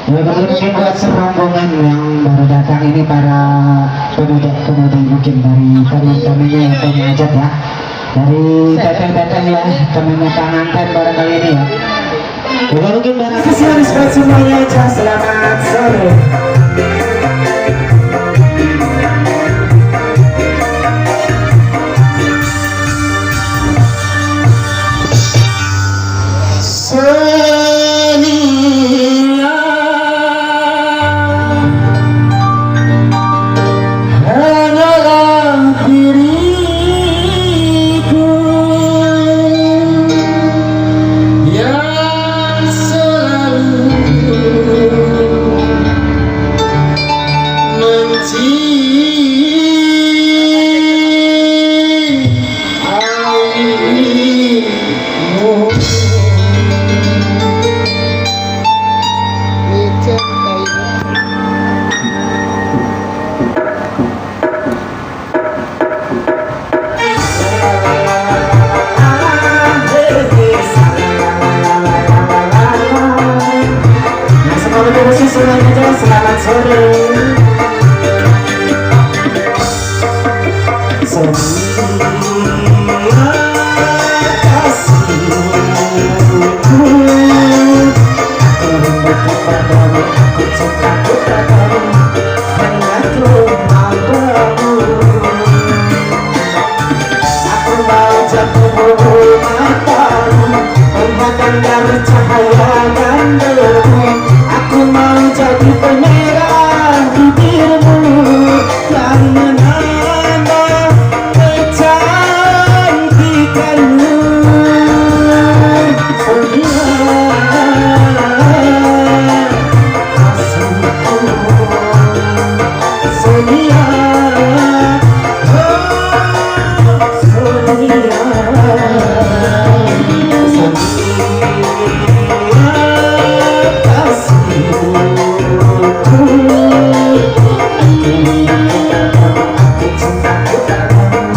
Ya, kemudian mungkin buat serombongan yang baru datang ini, para pemuda-pemudi, mungkin dari teman-temannya yang punya hajat ya, dari teteh-teteh ya, temannya pengantin barangkali ini ya. Juga mungkin barang Spesialis buat semuanya aja. Selamat sore. Sonia, hanyalah diriku yang selalu mencintaimu. Mencintai. Nah, semoga terus semuanya aja. Selamat sore. Sonia kasihku, aku rindu kepadamu, aku cinta kepadamu, hanya kepadamu. Aku mau jatuh bulu matamu, pembakan dari cahaya dan debu. Aku mau jadi pemerah bibirmu yang menambah kecantikanmu. Sonia kasihku, Sonia, oh Sonia, Sonia kasihku, aku rindu kepadamu, aku cinta kepadamu,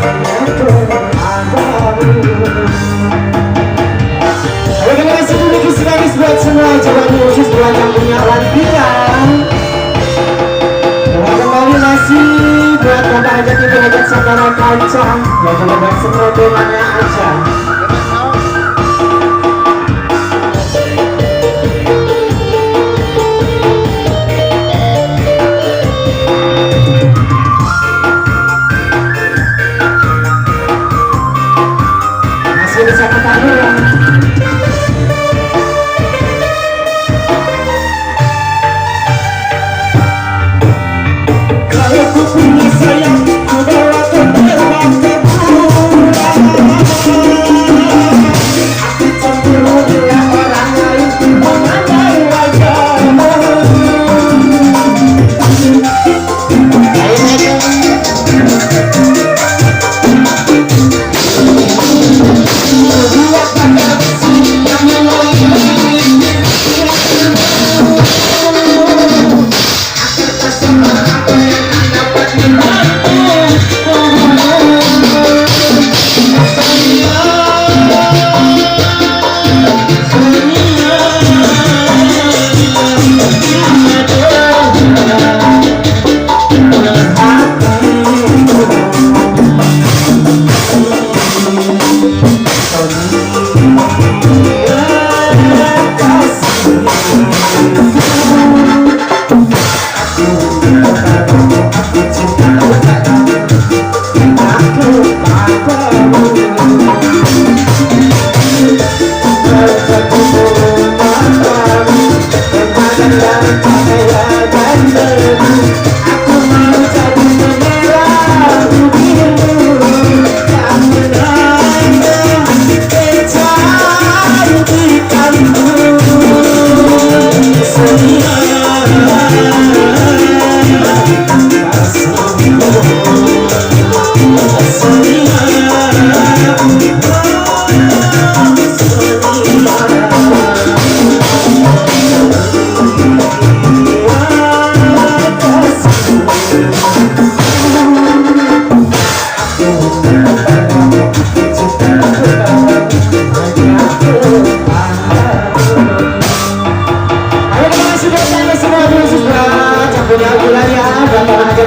hanya kepadamu. Oke, terima kasih dulu manis buat semua. Coba khusus buat yang punya lansia. Terima kembali masih buat bapak hajat, ibu hajat, saudara kaca ya, coba buat semua temanya aja. Masih bisa ketemu ya. Kalau ku punya sayang, ku bawa ke terbang ke bulan.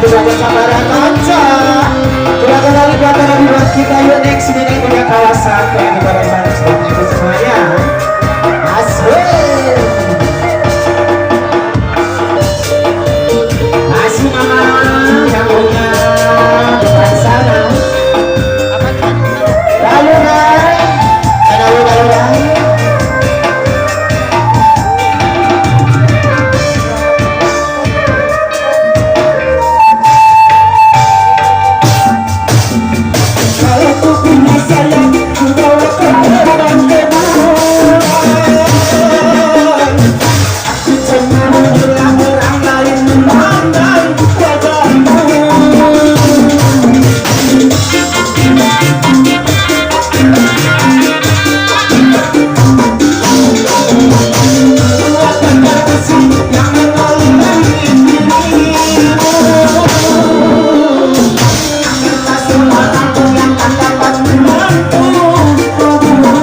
Bapak Ibu hajat sabaraha kanca. Terima kasih buat para buat kita yuk next ini punya kawasan yang di bareng-bareng Bapak Ibu semuanya. Asik. Masih mama yang punya depan sana. Lalu lalu lalu lalu. Kalau ku punya sayang, ku bawa ke terbang ke bulan. Aku cemburu bila orang lain memandang wajahmu. Kuatkan kasih yang mengelilingi dirimu. Tak semua aku yang akan dapat membantu tubuhmu.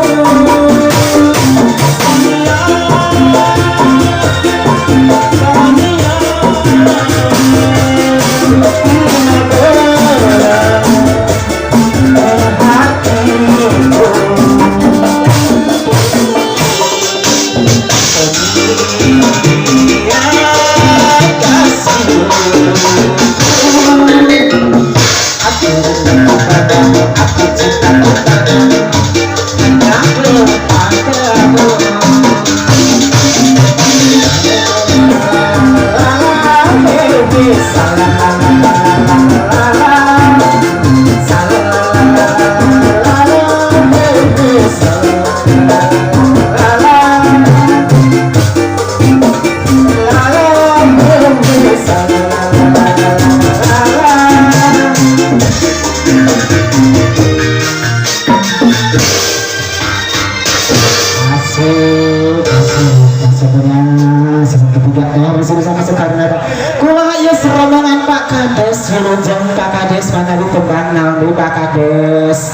Aku padamu, aku cintaku padamu, tak lupa kamu. Asik, asik. Sebenarnya season ketiga ya masih bersama Soekarno. Kumaha ieu serombongan Pak Kades, wilujeng Pak Kades manawi tembang naon deui Pak Kades.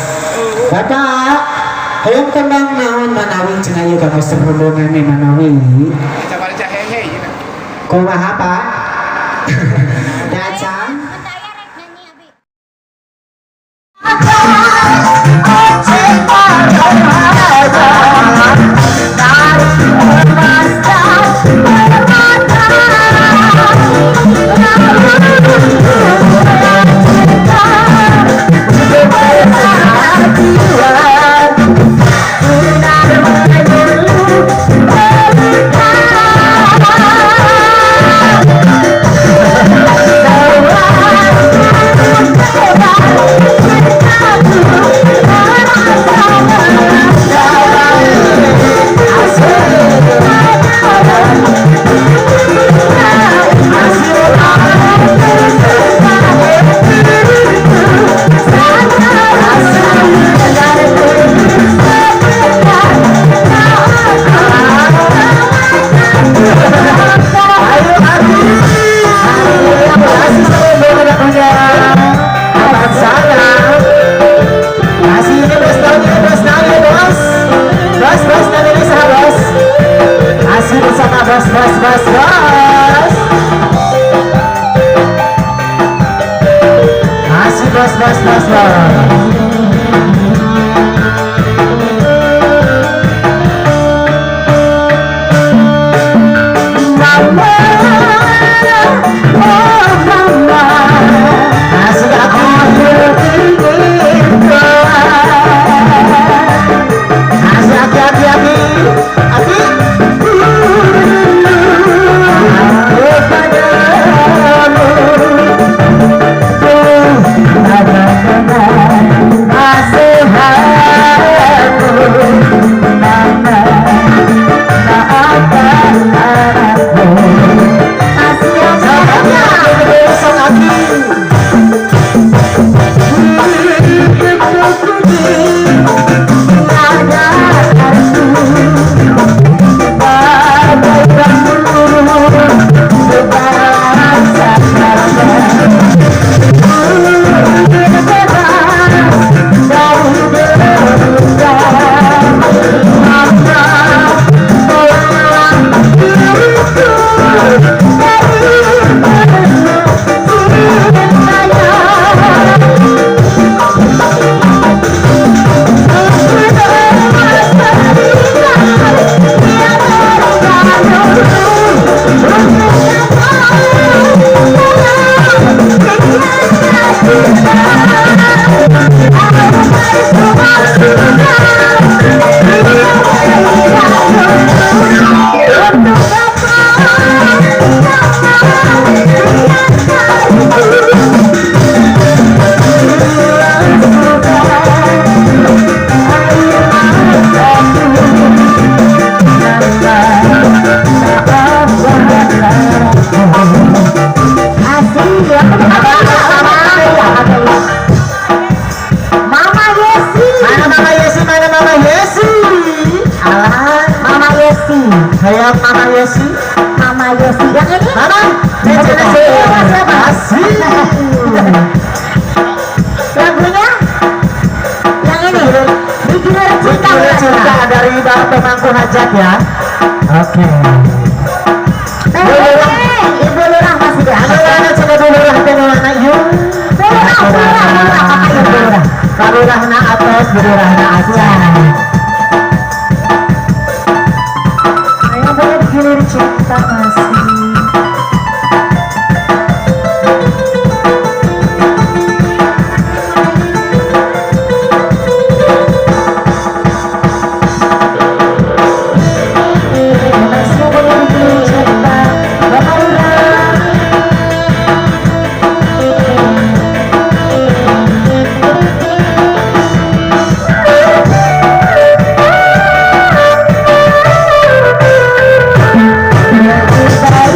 Bapak, hoyong tembang naon manawi cenah ieu kanggo serombongan manawi. Kumaha Pak? Dacan. Thank you. Hayang Mama Yosi. Mama Yosi. Yang ini? Mama Cece. Siapa, siapa? Asik. Lagunya? Yang ini? Digilir Cinta. Digilir Cinta dari Bapak Pemangku Hajat ya. Oke. Ibu Lurah masih di Anu mana coba Bu Lurah teh mana yuk? Bu Lurah, Bu Lurah, Bu Lurah, Bapak Ibu Lurah. Pak Lurah na atas, Bu Lurah na atas. Ayo boleh digilir cinta masih. Masih boleh digilir cinta, Bapak Lurah. Lebih baik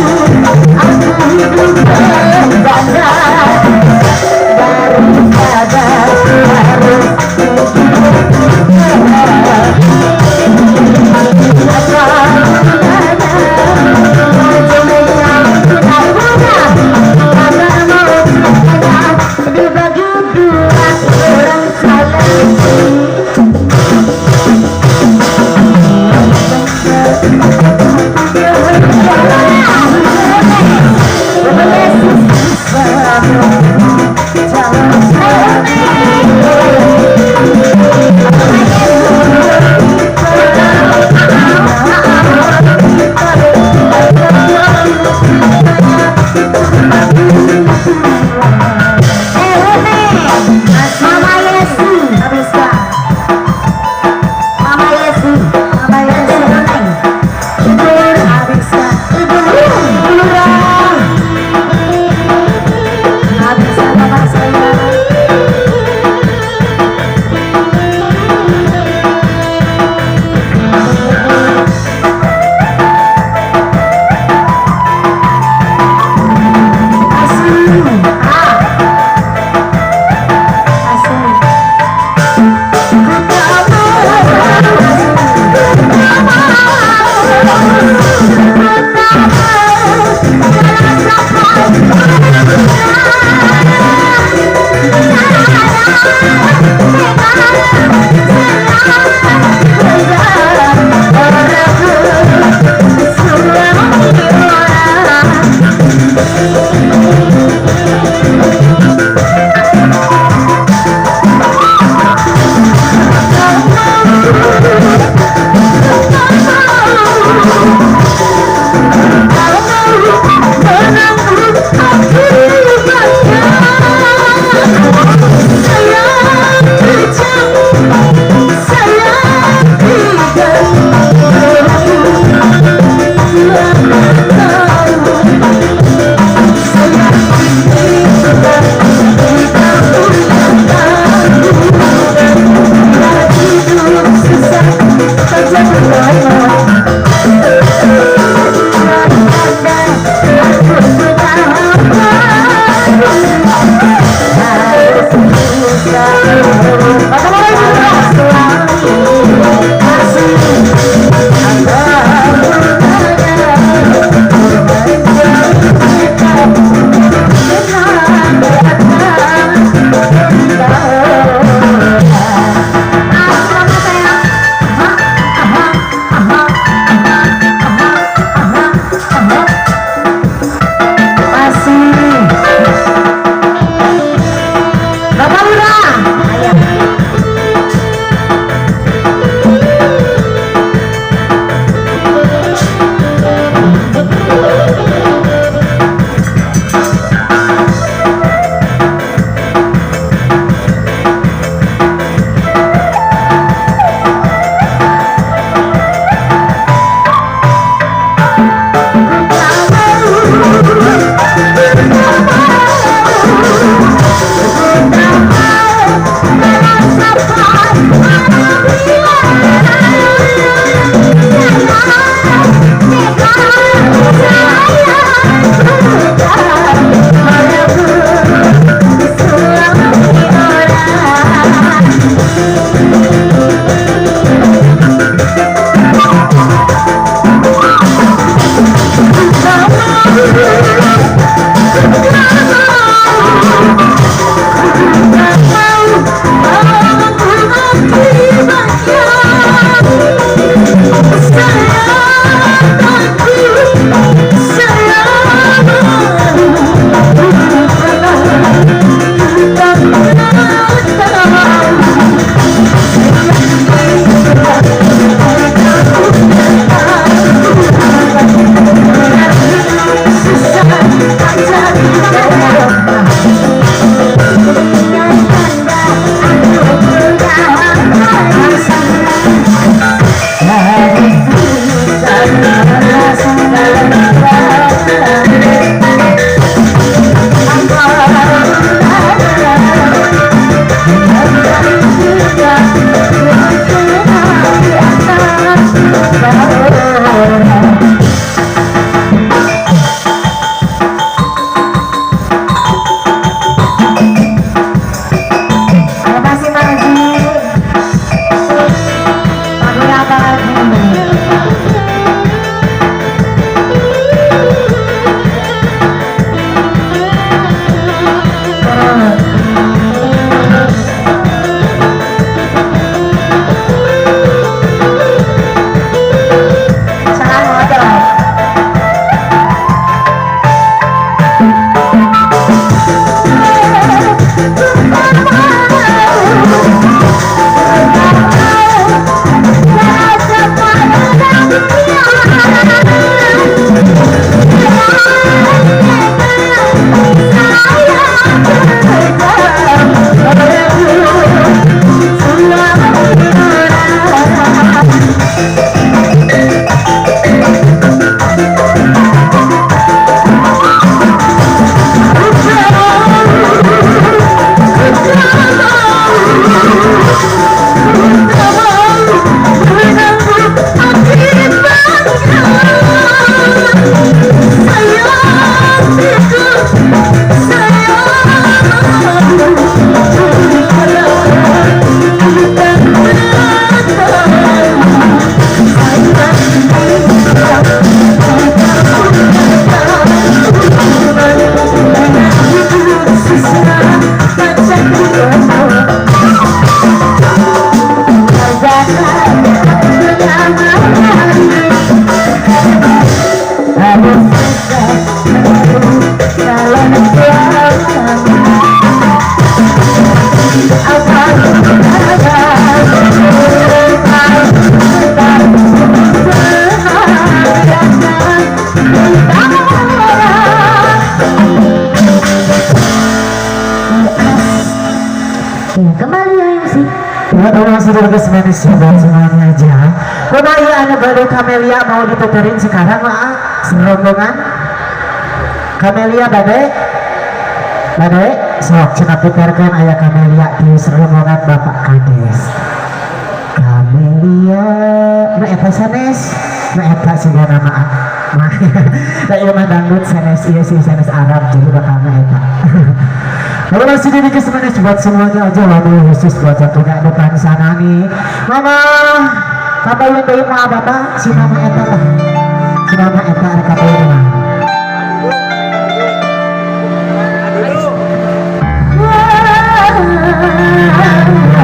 Manis ya buat semuanya aja. Kumaha ieu anu bade Kamelia mau diputerin sekarang lah serombongan Kamelia bade bade sok cenah puterkeun aya Kamelia di serombongan Bapak Kades. Kamelia nu eta sanes, nu eta siga nama mah. Da ieu mah dangdut sanes, ieu sih sanes Arab, jadi bakal eta. Kalau masih di manis buat semuanya aja, waduh, khusus buat yang punya depan sana nih. Mama, kabayun deui mah bapak si mama eta tah. Si mama eta rek kabayun mah.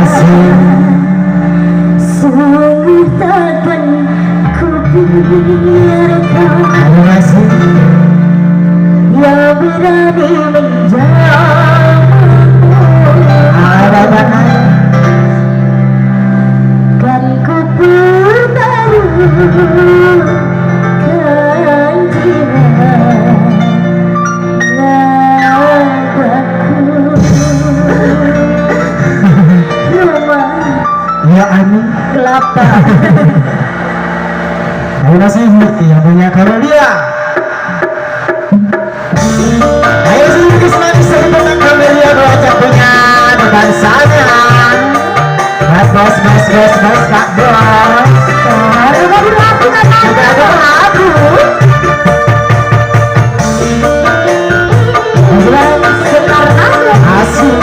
Asik. Sungguh takkan ku biarkan Ayo masih. yang berani menjamahmu. Ada bapak. Kan ku pertaruhkan jiwa ragaku. Rumah Ya amin. kelapa. Ayo masih yang punya Kamelia. Ayo sini manis dari Kamelia buat yang punya depan sana. Bos bos bos bos bos kak bos. Aduh, aduh, aku nggak tahu. Juga ada lagu. Asik.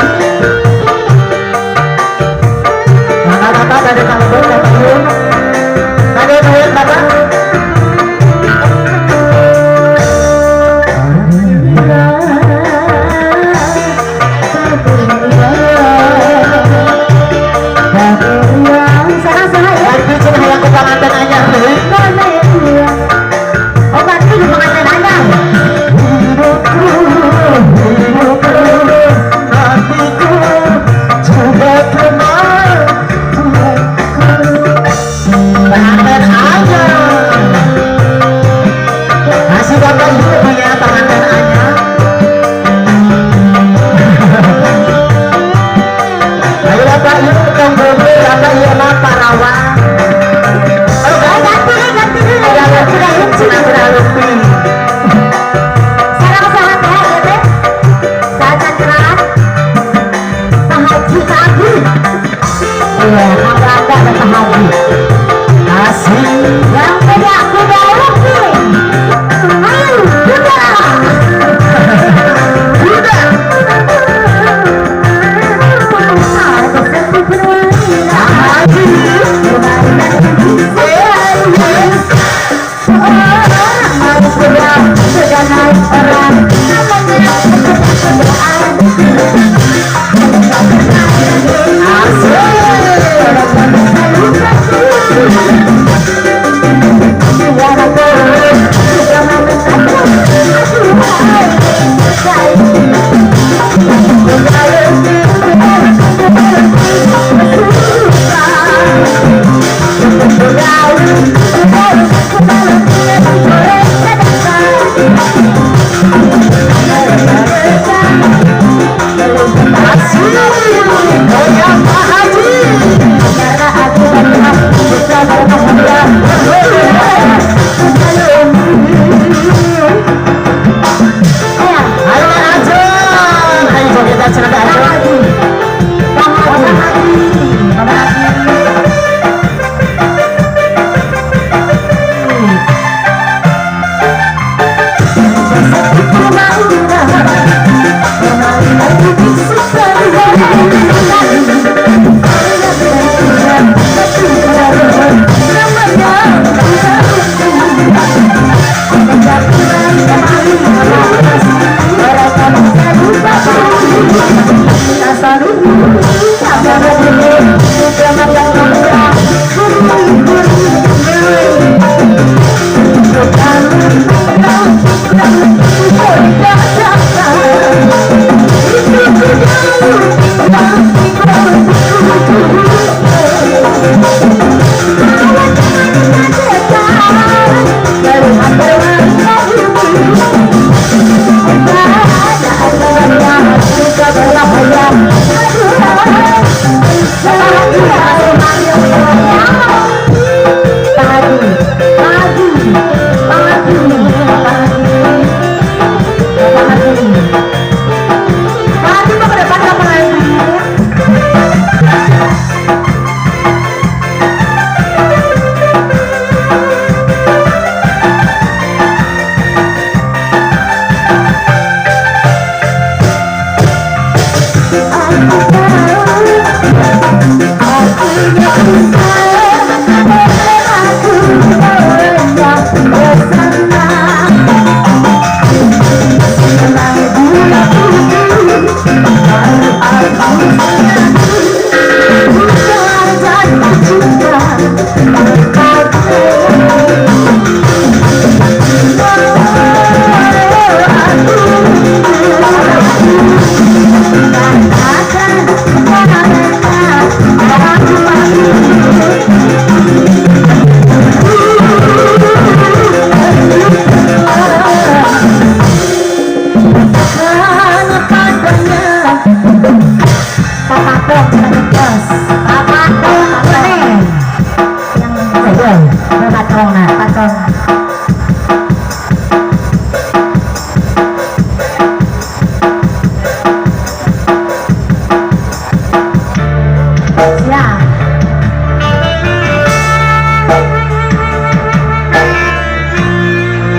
Mana bapak ada telepon telepon. Ada duit bapak. Sana-sana ya.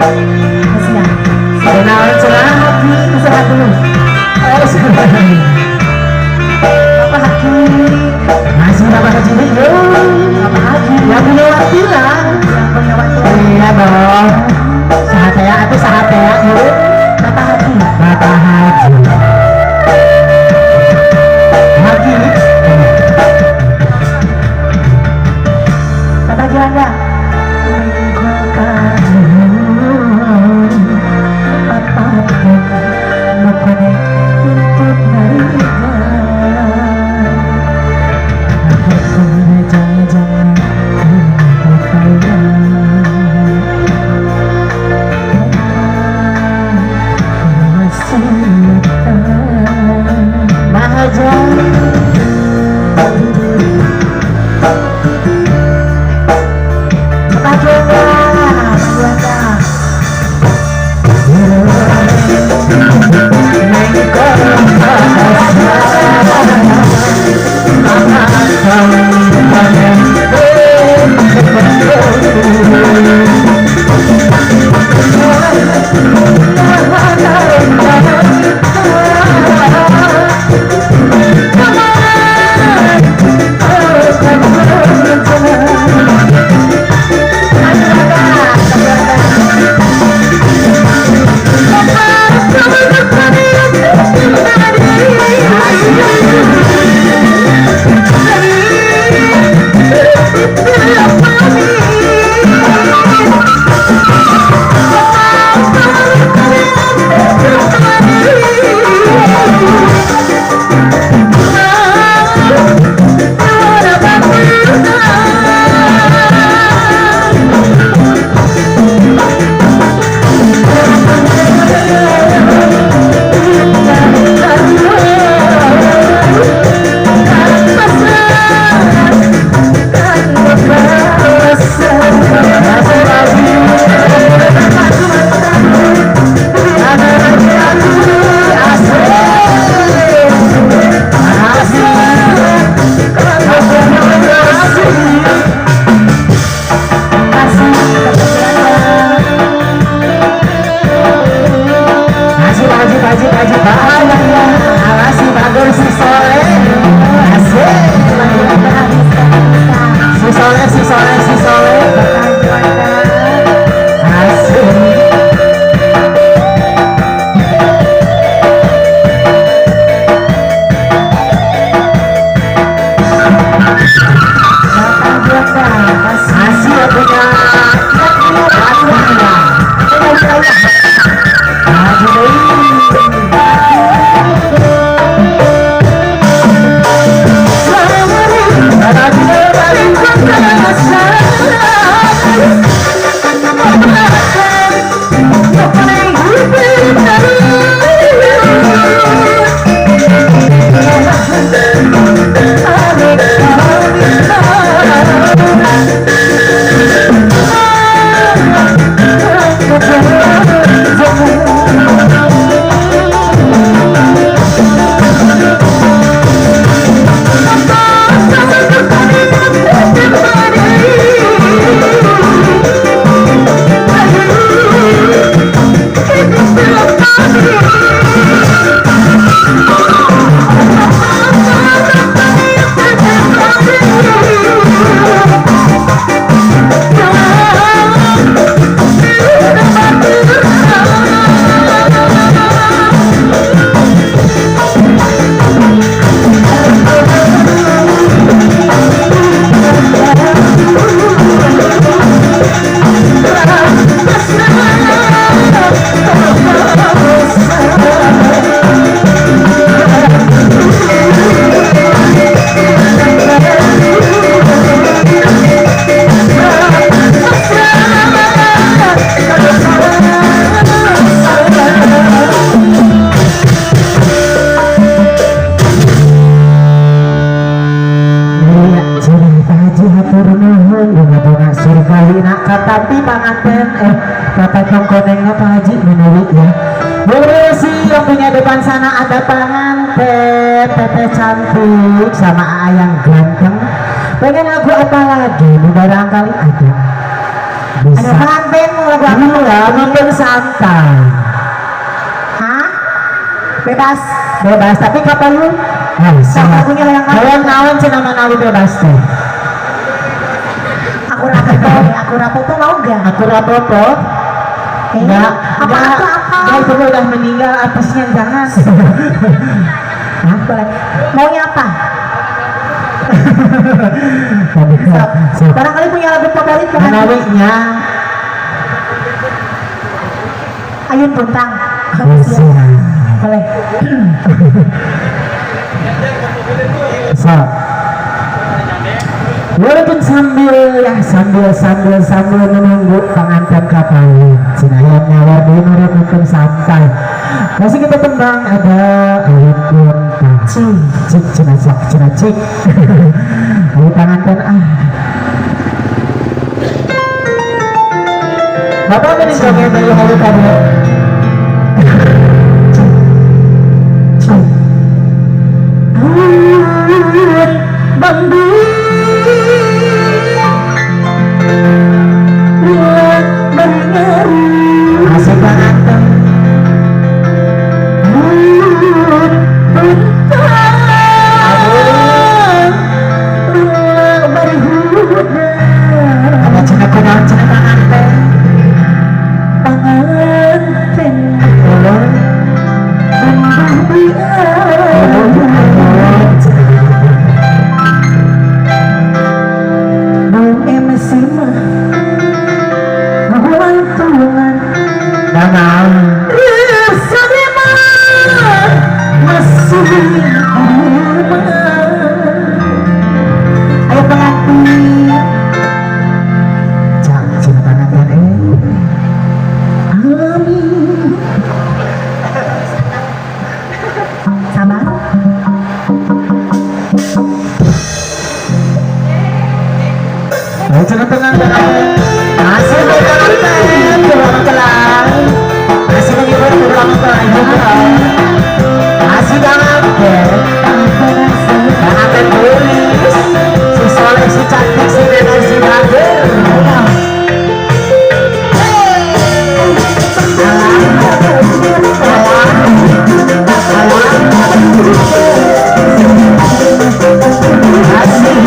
Siap. Kenalan cenah. Haji, sehat dulu. Oh, sehat. Bapak Haji. Masih Bapak Haji nih, yo. Bapak Haji. Yang punya waktu lah. Yang punya waktu. Iya dong. Sahat ya, aku sahat ya, yuk. Bapak Haji. Bapak Haji. Haji. Bapak Juanda. Mahajan. Bapak Juanda. Bapak Juanda. Haji, haji, haji, haji, bahaya. Alasi bagus si soleh. Asik. Si soleh, si soleh, si soleh. Asik. Asik ya punya. Haji Katampi panganten bapak tongkonengnya Pak Haji menawi ya. Boleh sih yang punya depan sana ada panganten teteh cantik sama AA yang ganteng. Pengen lagu apa lagi? Barangkali ada. Bisa. Ada pengantin mau lagu apa? Iya, nonton santai. Hah? Bebas. Bebas, tapi kapan lu? Nah, Sok lagunya yang mana? Naon naon cenah manawi bebas teh. Aku rapopo, aku rapopo mau gak? Aku rapopo. Eh, Enggak, apa enggak. apa apa? Enggak, itu mah udah meninggal artisnya jangan. Hah? Boleh. Maunya apa? Sok. Sok. Barangkali punya lagu favorit pengantin. Manawinya Ayun Puntang. bisa. Boleh. Sok. Walaupun sambil ya sambil sambil sambil menunggu pengantin kapalin, Cinayam nyawar di mungkin santai. Masih kita tembang ada Ayun Puntang. Cik, cik, cina cik, cina cik. Ayo pengantin ah. Bapak meninggalkan dari hari tadi. Bambu Masih pengantin. Ada cina kunaon cina pengantin. Pengantin Tolong. Mau MC mah Wantungan Nggak mau. Rasanya mah masih rumah. Ayo pengantin. Cak, cina pengantin eh. Amin. Sabar. Ayo cina pengantin. Masih pengantin, kurang kelar. Masih menghibur kurang kelar. Masih pengantin. Pengantin tulis. Si soleh, si cantik, si nenek, si bager. Asik.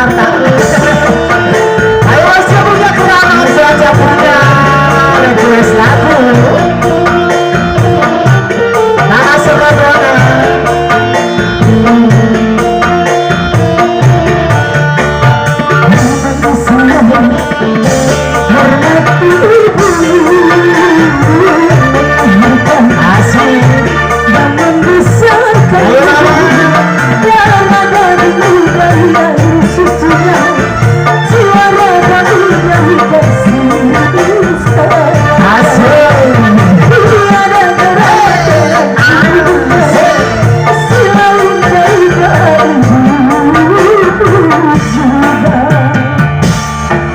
Jakarta. Ayo siapa punya kerana, saja punya request lagu. Nah, sekarang asik. Ayo mama. Asik.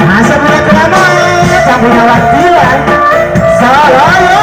Masa punya kerana, tak punya wakilan. Salaya.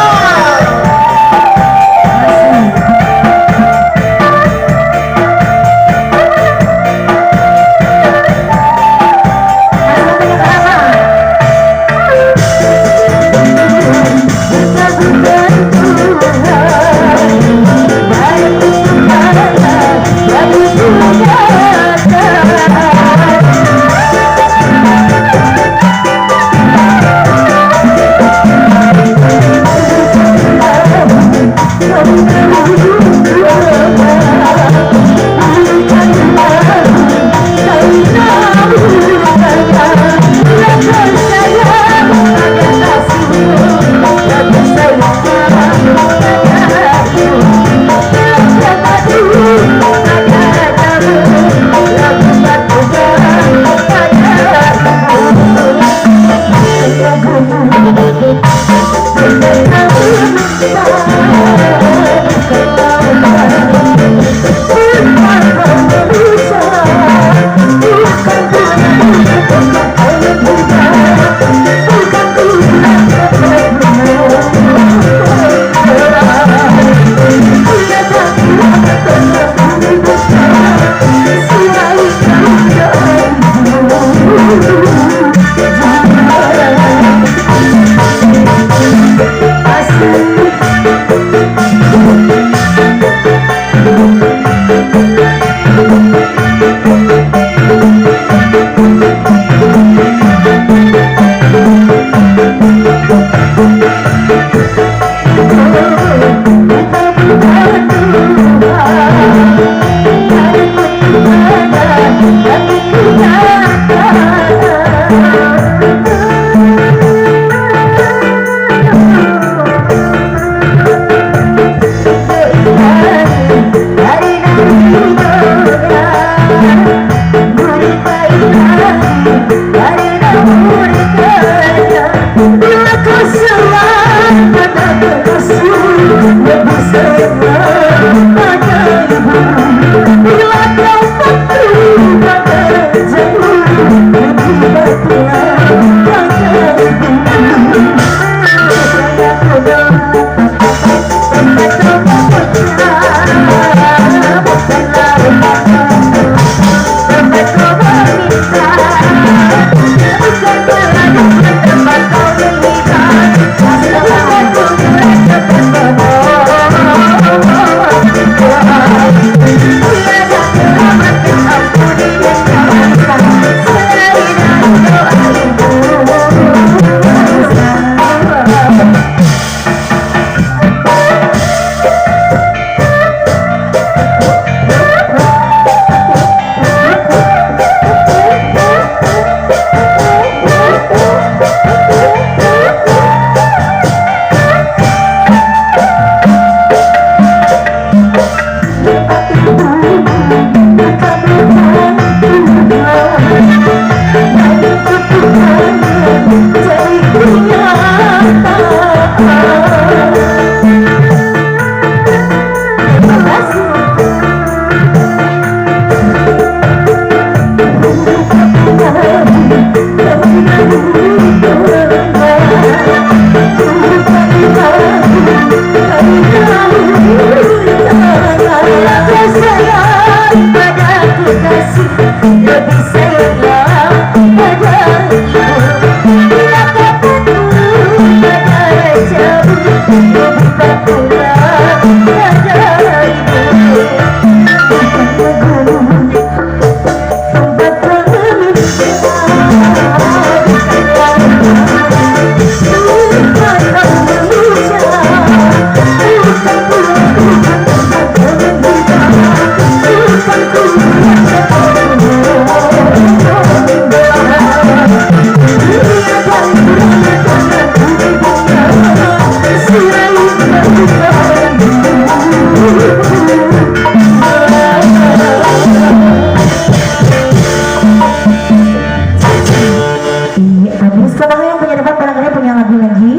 Kumaha yang punya depan barangkali punya lagu lagi.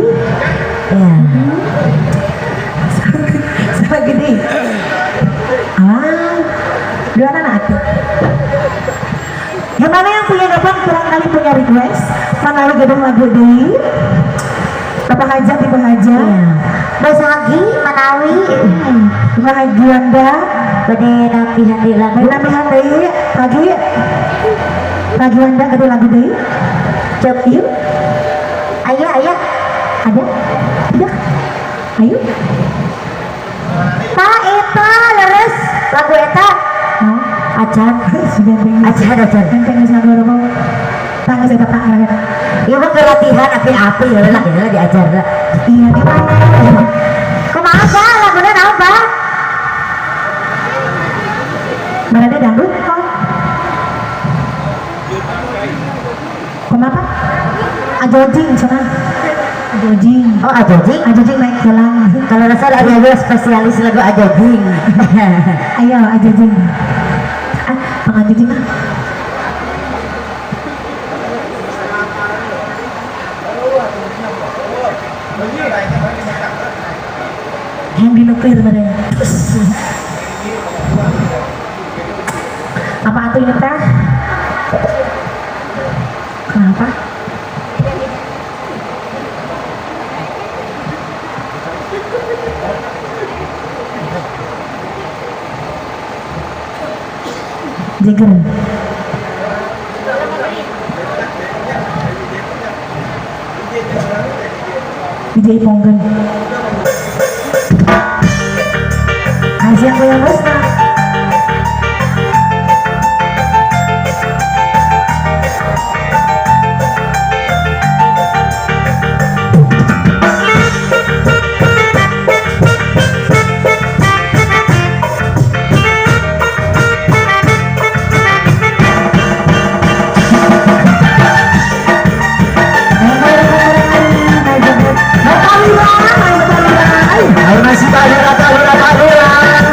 Ya. Salah gede. Ah, dua anak atuh. Yang mana yang punya depan barangkali punya request, manawi gaduh lagu deui. Bapak Hajat, Ibu Hajat. Iya. Basagi manawi. Ibu Haji Wanda. Bade nambihan deui lagu. Bade nambihan deui pagi. Pagi Wanda gaduh lagu deui. Cep. Yuk. Aya aya. Ada? Tidak? Ayo. Pak eta leres lagu eta. Mau? Acan. Sudah benteng. Acan acan. Benteng geus lagu apa? Tangis eta tak lah. Ieu mah latihan api-api ya lah ya diajar lah. Iya, di mana? Kumaha Pak laguna naon Pak? Barada dangdut kok. Kenapa? Ajojing cenah. Ajojing. Oh ajojing. Ajojing naik jalan. Kalau rasa ada aja spesialis lagu ajojing. Ayo ajojing. Ah, pangajojing ah. Yang di nuklir badannya. Terus. Apa atuh ini teh? Kenapa? Jeger. DJ Ponggen. Kasih aku yang Rusna. Ayo masih Pak Lurah, Pak Lurah, Pak Lurah.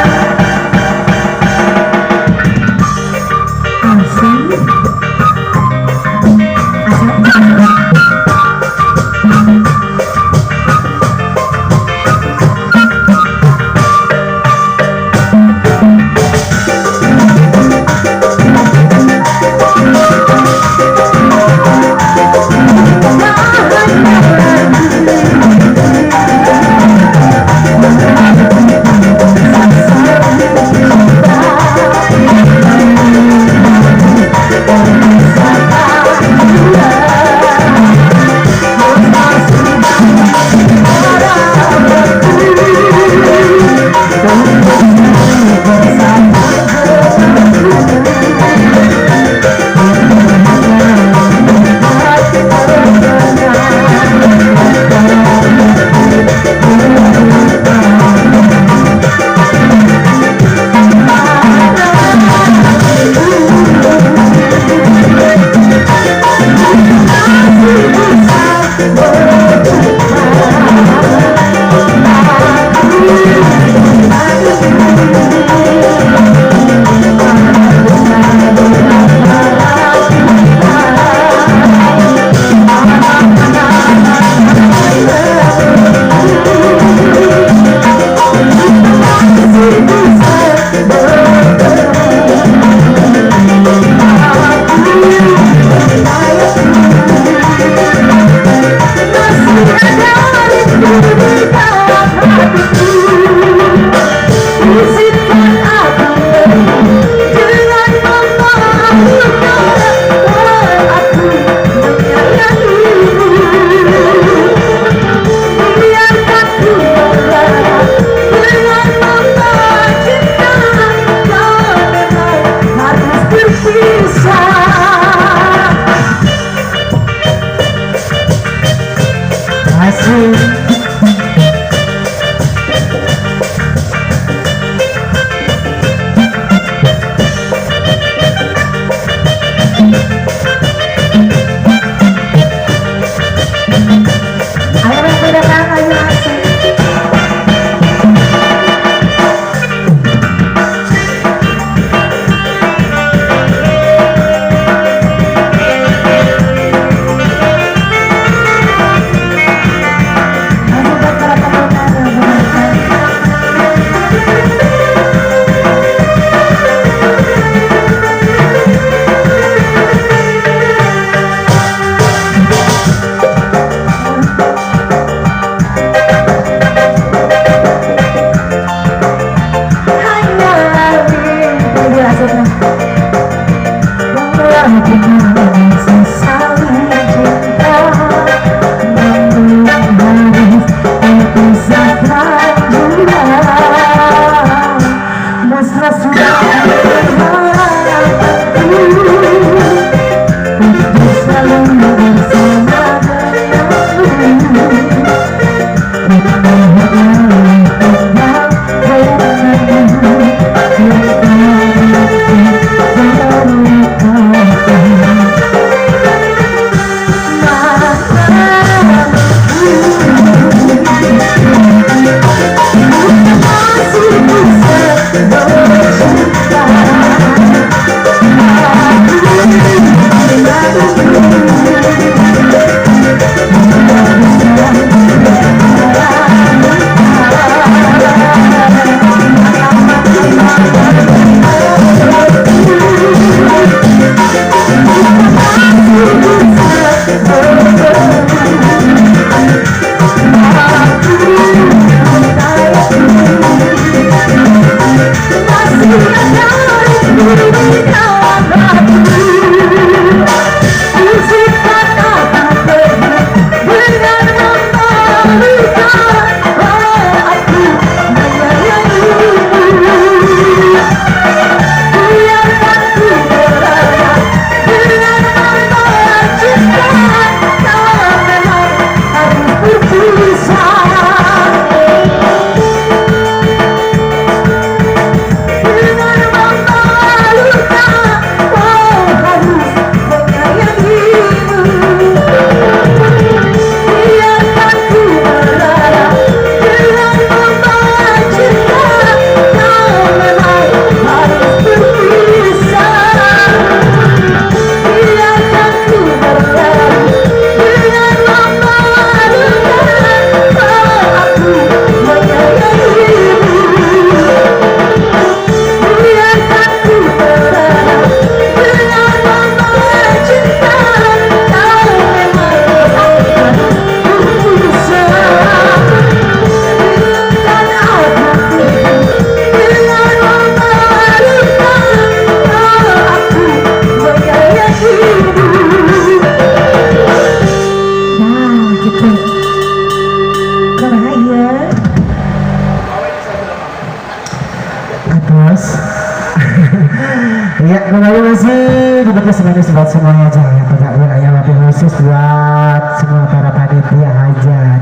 manis buat semuanya aja yang punya wilayah, wabil khusus buat semua para panitia hajat.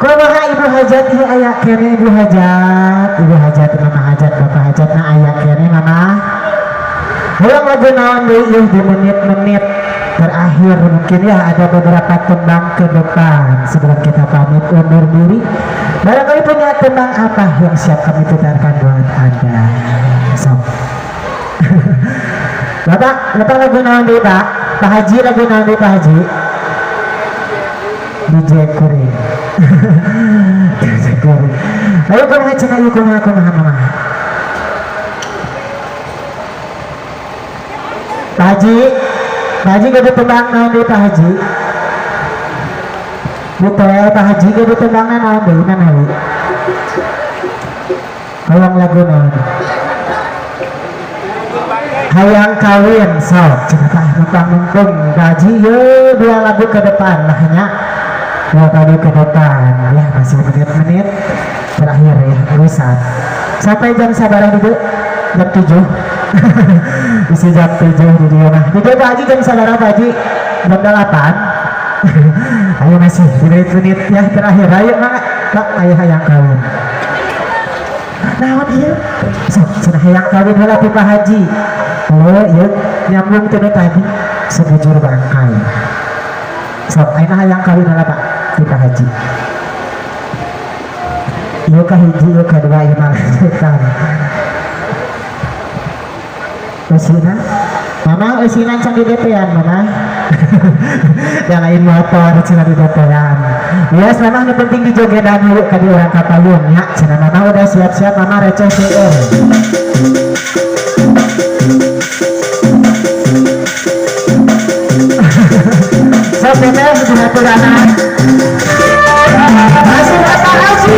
Kumaha Ibu Hajat, ieu aya keneh Ibu Hajat, Ibu Hajat, Mama Hajat, Bapak Hajat, nah aya keneh Mama. Ulang lagu naon deui ieu di menit-menit terakhir, mungkin ya ada beberapa tembang ke depan sebelum kita pamit undur diri. Barangkali punya tembang apa yang siap kami putarkan buat Anda. Sok. Bapak, Bapak lagu naon deui, Pak? Pak Haji lagu naon deui, Pak Haji? DJ kuring. DJ kuring. Ayo kumaha cenah ieu, kumaha, kumaha mama? Pak Haji, Pak Haji gaduh tembang naon deui, Pak Haji? Betul, Pak Haji gaduh tembangna naon deui manawi? Hayang lagu naon? Hayang kawin, sok cenah tah numpang mumpung Pak Haji ye dua lagu ke depan lah nya. Dua lagu ke depan ya, masih menit-menit terakhir ya urusan. Sampai jam sabaraha dulu? Jam 7. Isi jam 7 di dia mah. Di dia Pak Haji jam sabaraha Pak Haji? Jam 8. Ayo masih di menit-menit ya terakhir. Ayo mangga Pak, ayo hayang kawin. Naon ieu? Sok cenah hayang kawin heula ti Pak Haji. Oh, ieu nyambung teh tadi sebujur bangkai. Sok ayeuna hayang kawin heula Pak ti Pak Haji. Ieu ka hiji, ieu ka dua, ieu mah lanjutan. Eusina, Mama eusina can di DP-an Mama. Yang lain motor cenah di DP-an. Yes, memang ini penting di jogedan dulu ka di urang ka payun nya. Cenah Mama udah siap-siap, Mama receh seueur. Sok teteh dihaturana. Masih Bapak Haji.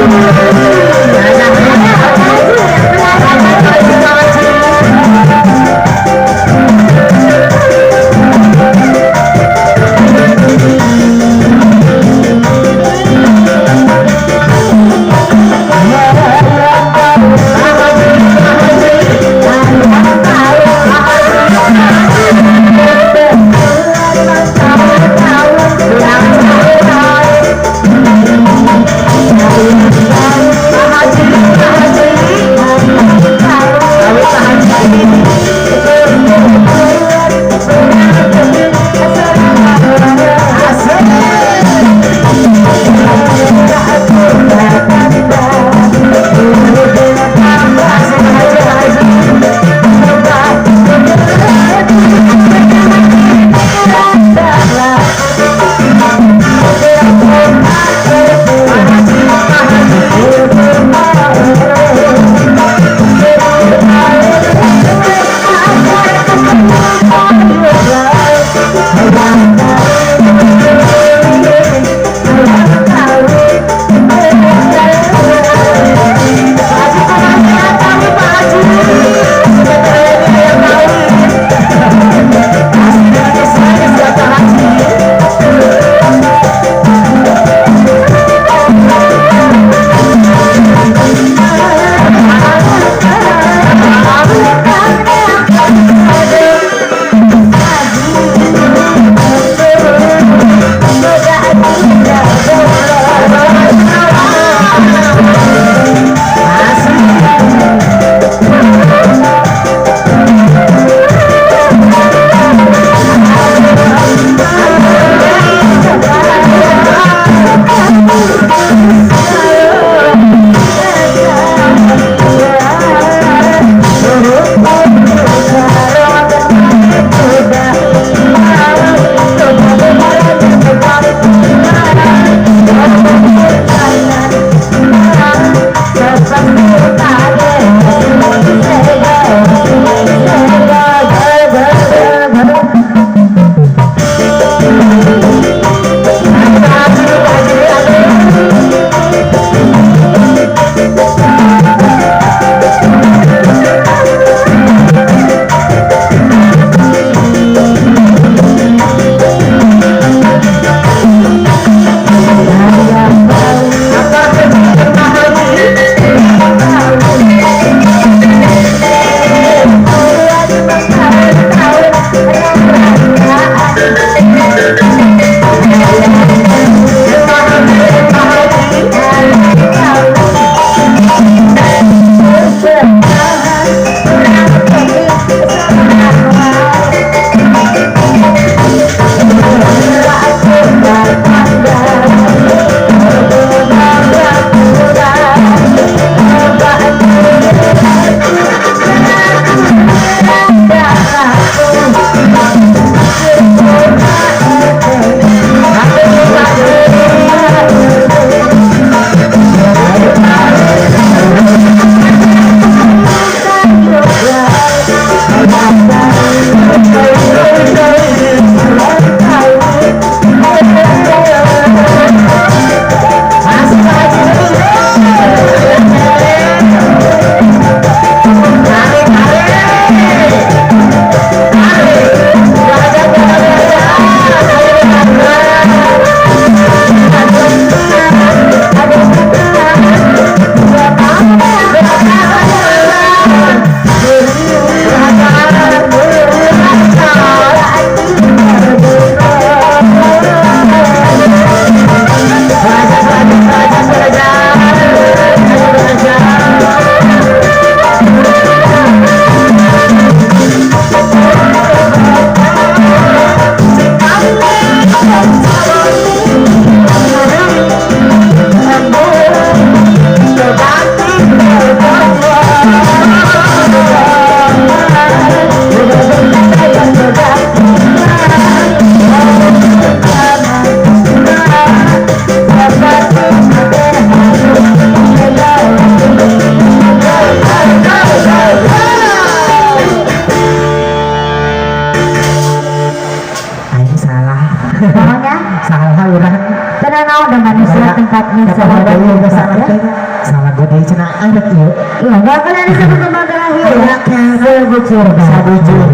Namanya Salah urang. Tenang naon dan manusia tempatnya Salah sahabat deui ya. Salah teh. Salah gue deui cenah arek ieu. Iya, gak akan ada satu tembang terakhir ya. Sebujur. Sabujur.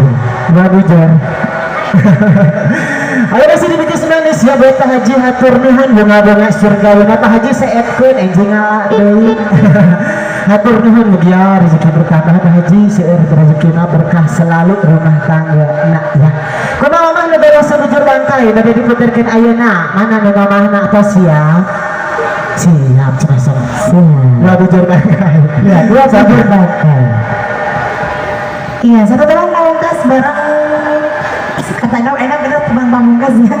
Dua bujur. Ayo masih di bikin manis ya buat Pak Haji, hatur nuhun bunga-bunga surga. Pak Haji seetkeun enjing ngala deui. Hatur nuhun, mugia rezeki bertambah Pak Haji, seueur rezekina, berkah selalu rumah tangga nak ya. Kumaha mamah nu beres sabujur bangkai bade diputerkeun ayeuna? Mana nu mamahna tos siap? Siap cenah sama. Siap. Dua bujur bangkai. Iya, dua bujur bangkai. Iya, satu tembang pamungkas bareng kata enak enak itu tembang pamungkas ya.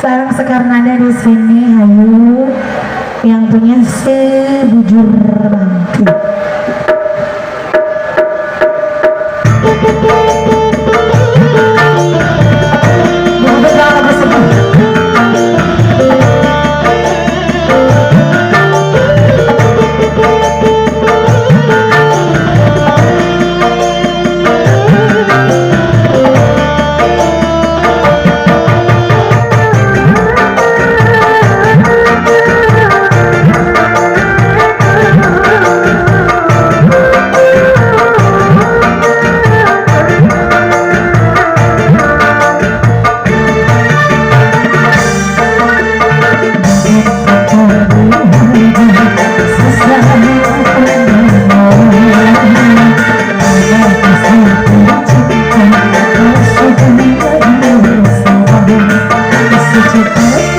Sarang Sekar Nada di sini, hayu yang punya sebujur bangkai. Betul lagu sedih. Cinta.